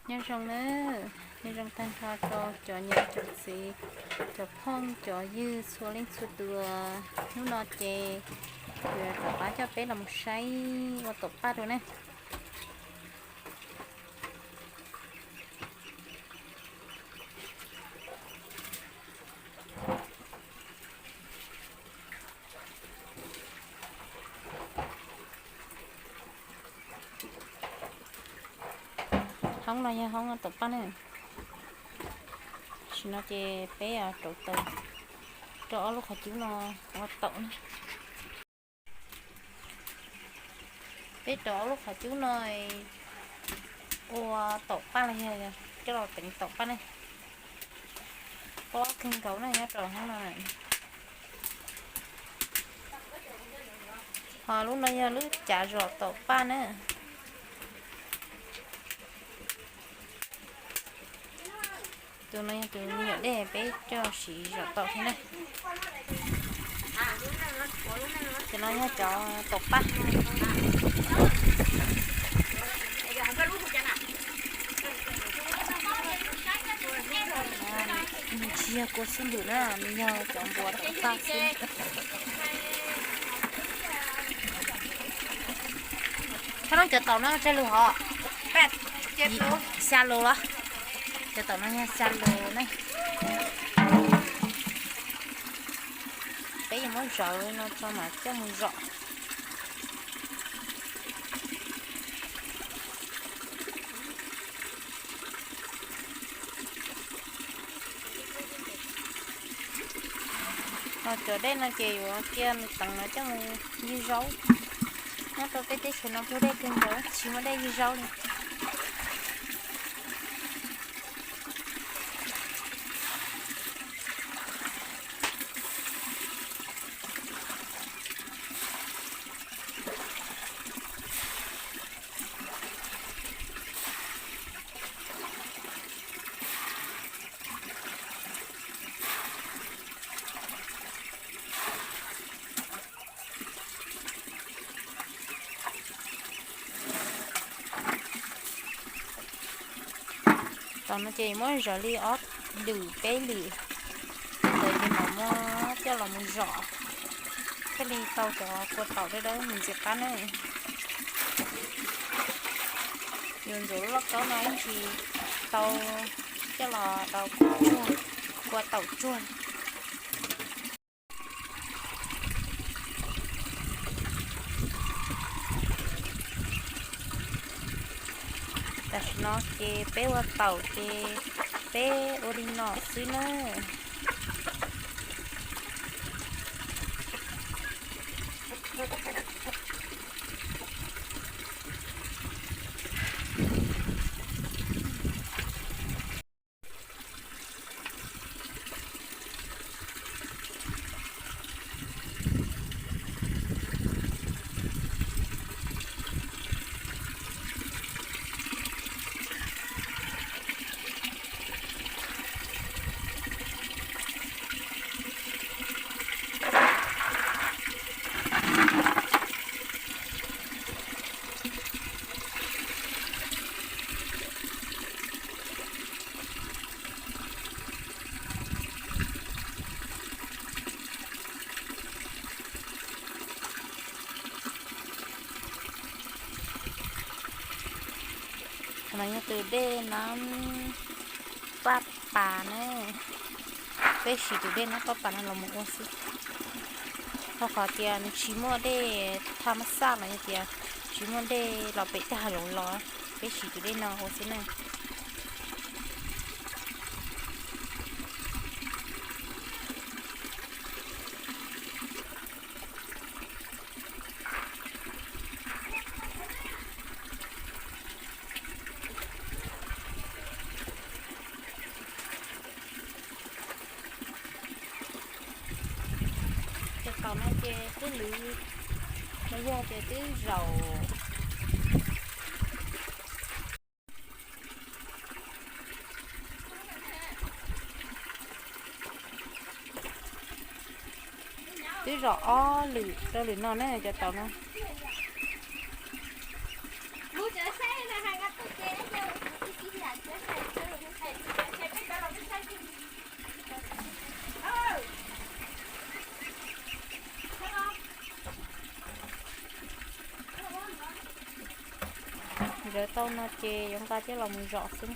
Nyob zoo nawb, nyob zoo tag nrho rau cov niam cov txiv, cov phooj cov ywg txhua leej txhua tus. Hnub no ces kuv yuav rov qab coj peb los mus saib ua taum paj dua ne. Hoob no yog hoob taum paj ne. Tam sim no ces peb rauv taws rau ob lub qhov cub no ua taum ne. Peb rauv ob lub qhov cub no ua taum paj los yog coj los teev taum paj ne. Pob kawg nkaus na nyob rau hoob no. Ho lub no yog lub cav zom taum paj na. Tus no yog tus me nyuam dej peb coj siv zom taum thiab na. Cov no yog cov taum paj. Nws tsis yog kua xub ntiag na, nws yog cov npua taum paj xwb. Thaj no cov taum no tsawg lus hov? Xya lus los? Cov taum no yog xya lus ne. Peb yuav muab zawv no tso mam coj mus zom. Ho cov dej no ces yuav cia nws teev no coj mus ywg zaub. Nyob rau peb teb chaws no puag dej kawg nkaus tsis muaj dej ywg zaub li. Taum no ces muab zawv li ob lwm peb lwm, ntawd ces mam muab coj los mus zom thiaj li tau cov kua taum dawb dawb mus ntxiv qab na. Yuav ntxuav lub lauj kaub no ib ntsis tau coj los daus kua tsuag, kua taum tsuag. Tam sim no ces peb ua taum ces peb ua li no xwb na. Qhov no yog tus dej nab paj pas ne. Peb siv tus dej nab paj pas no los mus ua xwb. Rau qhov tias nws tsis muaj dej thaj mab xaj los yog tias tsis muaj dej los pem tej hav zoov los, peb siv tus dej no ua xwb ne. Cov taum no ces twb lwv los yog tias twb zaum. Twb zaum ob lwm rau lwm no ne cov taum no. Tau no ces yuav nqa coj los mus zom xwb.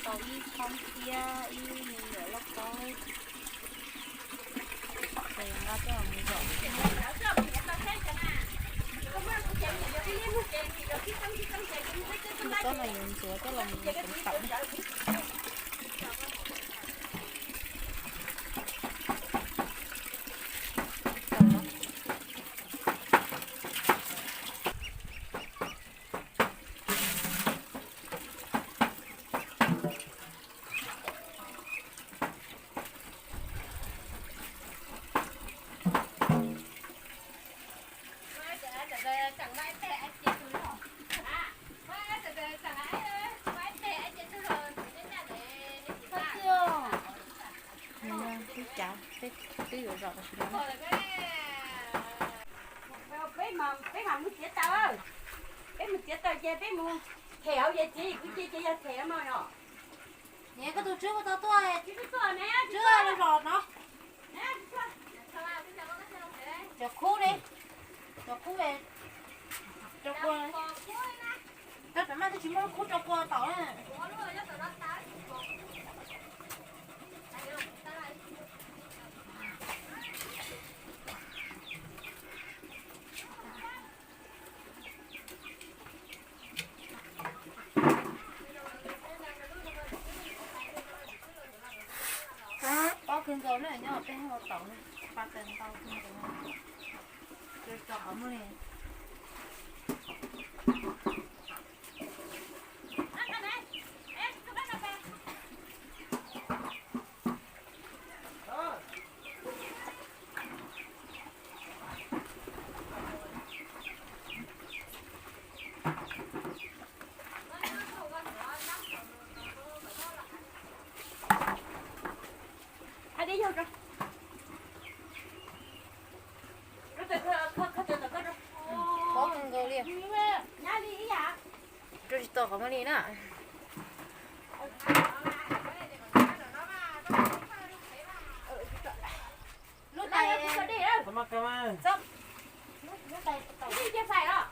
Tau ib thoob thiab ib me nyuam lauj kaub. Ces nqa coj los zom. Lauj kaub no yuav ntxuav coj los mus tawm. Twb cav, twb yuav zom tam sim no. Peb mas, peb mas mus txiav taws, peb mus txiav taws ces peb mus them hauv ces txiav kuv cia ces yog them no yom. Niam, koj tus tswb puas tau tuaj? Tswb los zom no. Cov khub ne, cov khub rau kua, rau cov maj twb tsis muaj lub khub rau kua tom na. Pob kawg nkaus na, nyob peb hauv tau na, pa taws ntau kawg nkaus. Tso qhov muag li. Pob kawg nkaus li. Rau tsis tau qhov muag li na. Lub tais, lub tais tau.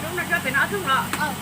Rub no tso pem no ob tug los.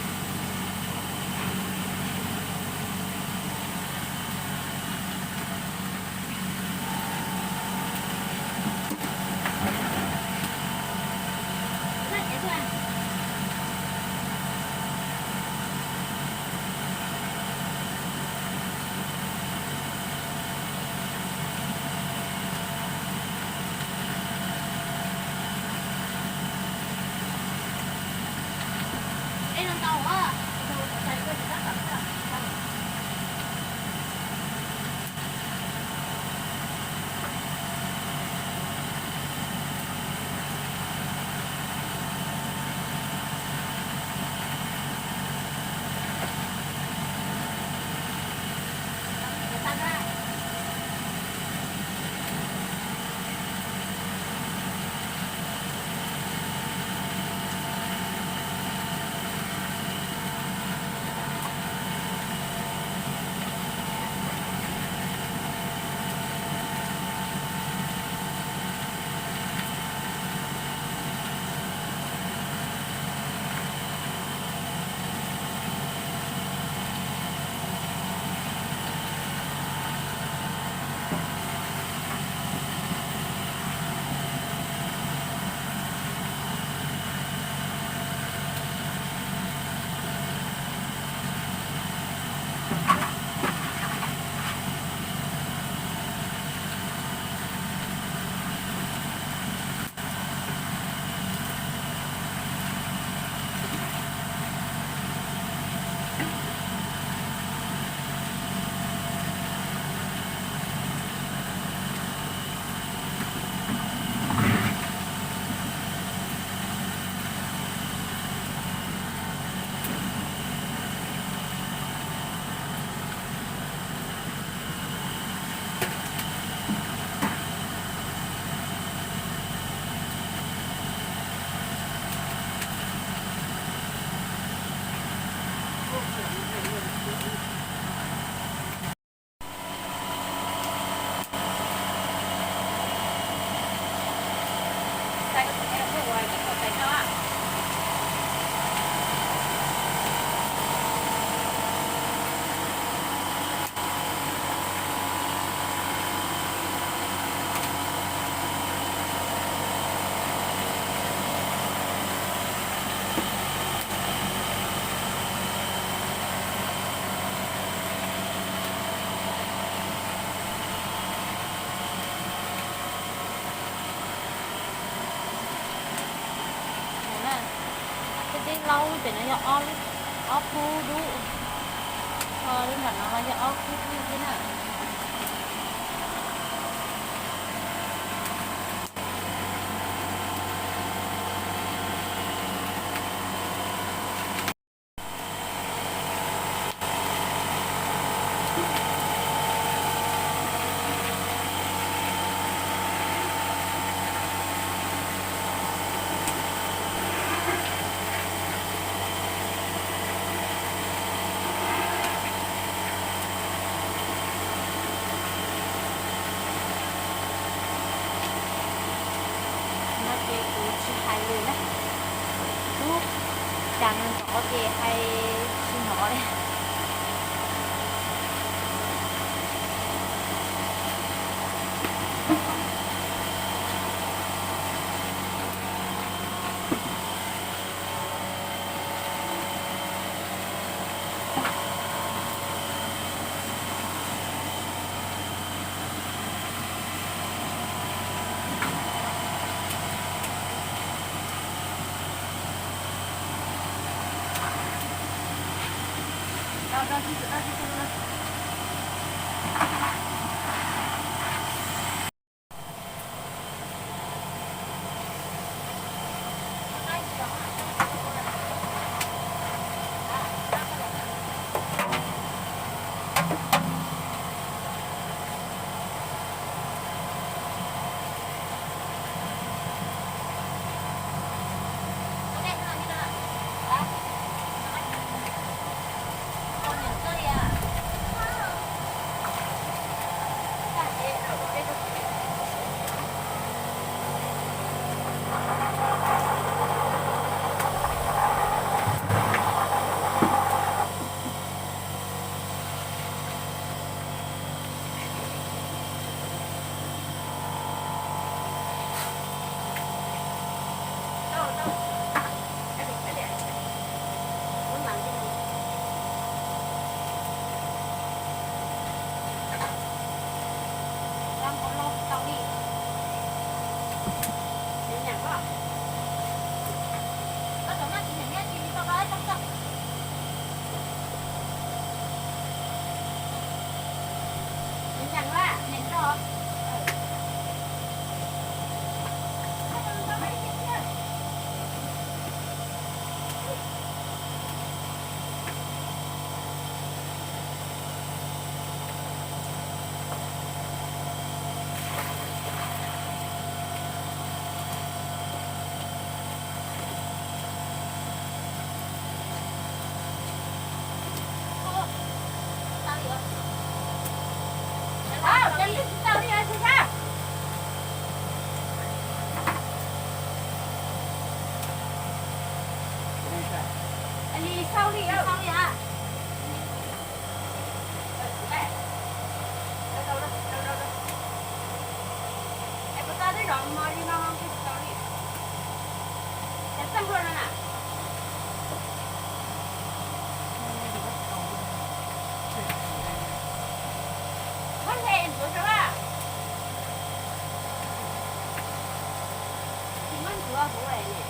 Tej teb laub pem no yog ob khub dub, lub nram no los yog ob khub dub thiab na. No ces kuv tsis hais lus na, lub cas no ntxov ces hais tsis hnov li. Tau li, tau li hab. Es puas tau tej zaum mos li no ho tsis tau li? Ces txeej hlua no na. Muab hle ntxuav rau a. Tsis muab ntxuav huv ne.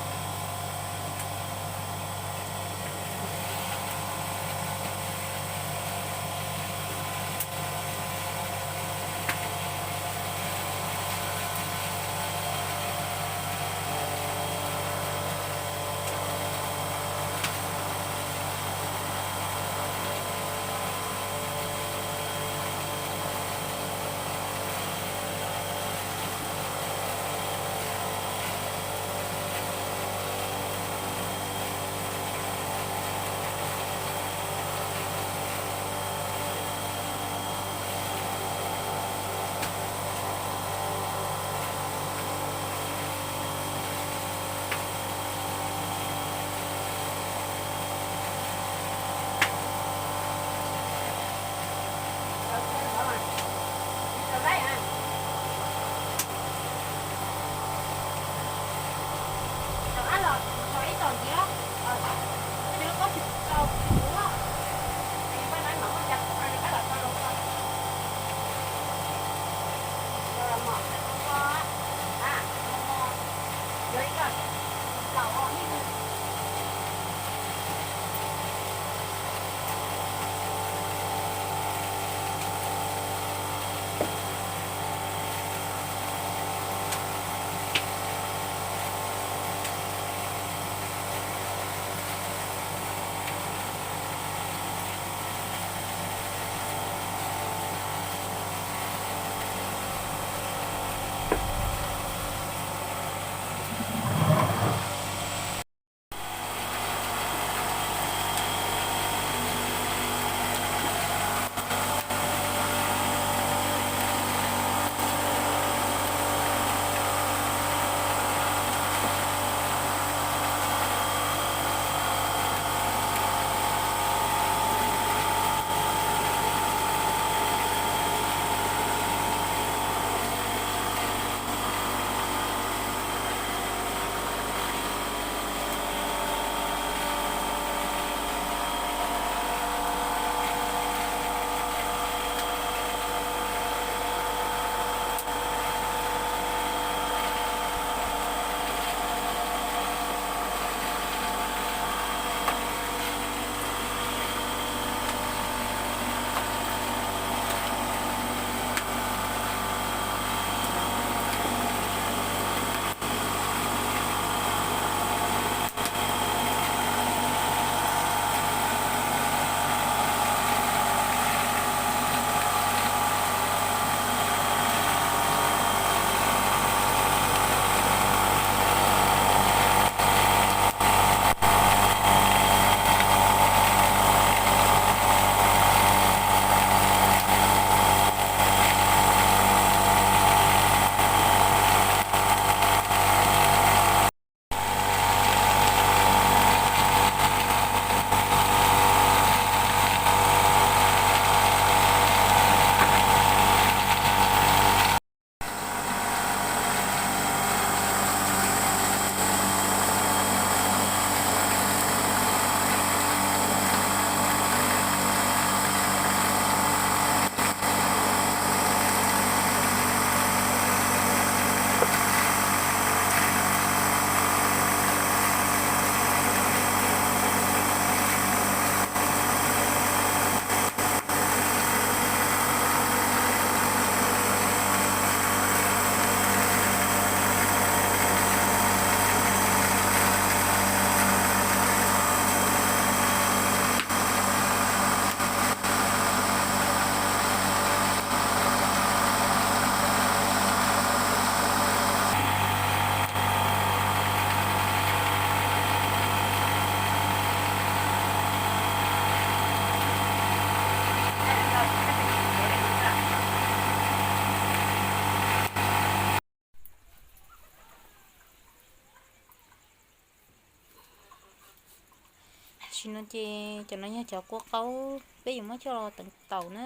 Tam sim no ces cov no yog cov kua qaub peb yuav muab coj los teev taum na.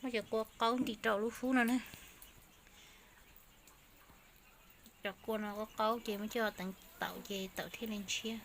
Muab cov kua qaub nti rau lub hub no na. Cov kua no kua qaub ces muab coj los teev taum ces taum thiaj li ntshiab.